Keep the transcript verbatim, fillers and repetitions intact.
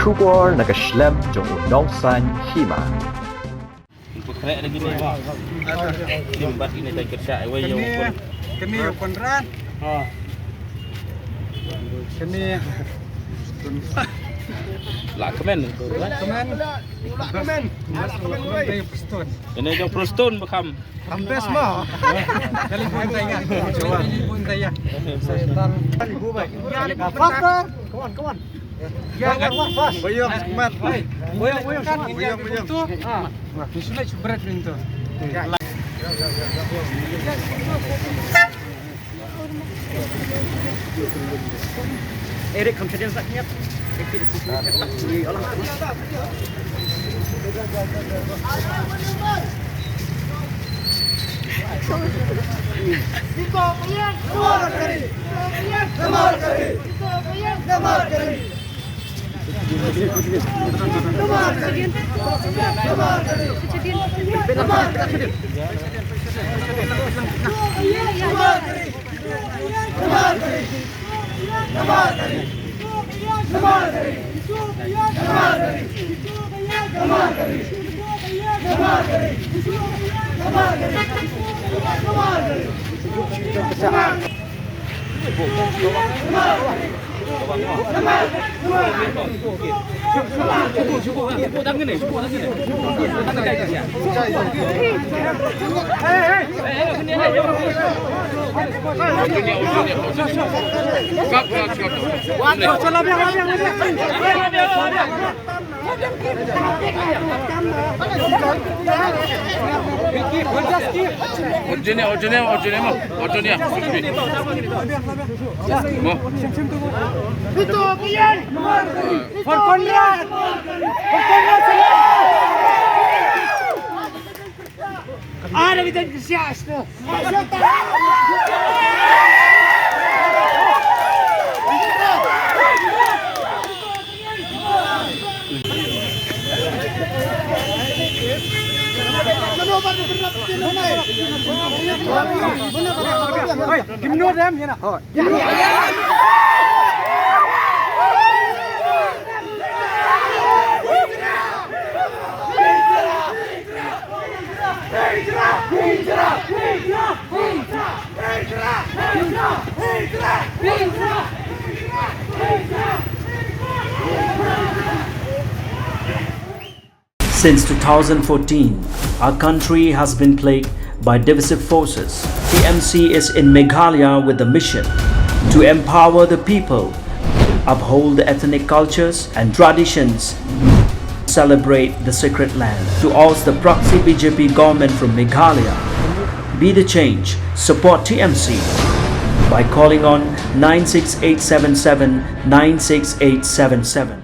Khubor na ka shlem jong u nongsan hima. Pynkreh lagi ni. Kim bat ini tai kerja, ai wei, ya, kane, kane u Konrad. Ha. Kane. La kmen. La kmen. La kmen. Mas la kmen, wei. Kane Prestone. Kane jong Prestone ba kham. Am best mo. Kali pun tanya. Kali pun tanya. Setan. Faster. Come on, come on. Ya, come on, fast. Boyong, mat. Boyong, boyong. Boyong, boyong. Tu. Ah. Ni sulit berat pintu. Ya. Eric, confidence tak niat. Original, original, original mo. Original. Mo. For Konrad! For Konrad! Ara bidan kerja astu. Hey, you know them, you know. Since two thousand fourteen, our country has been plagued by divisive forces. T M C is in Meghalaya with the mission to empower the people, uphold the ethnic cultures and traditions, celebrate the sacred land. To oust the proxy B J P government from Meghalaya, be the change, support T M C by calling on nine six eight seven seven nine six eight seven seven.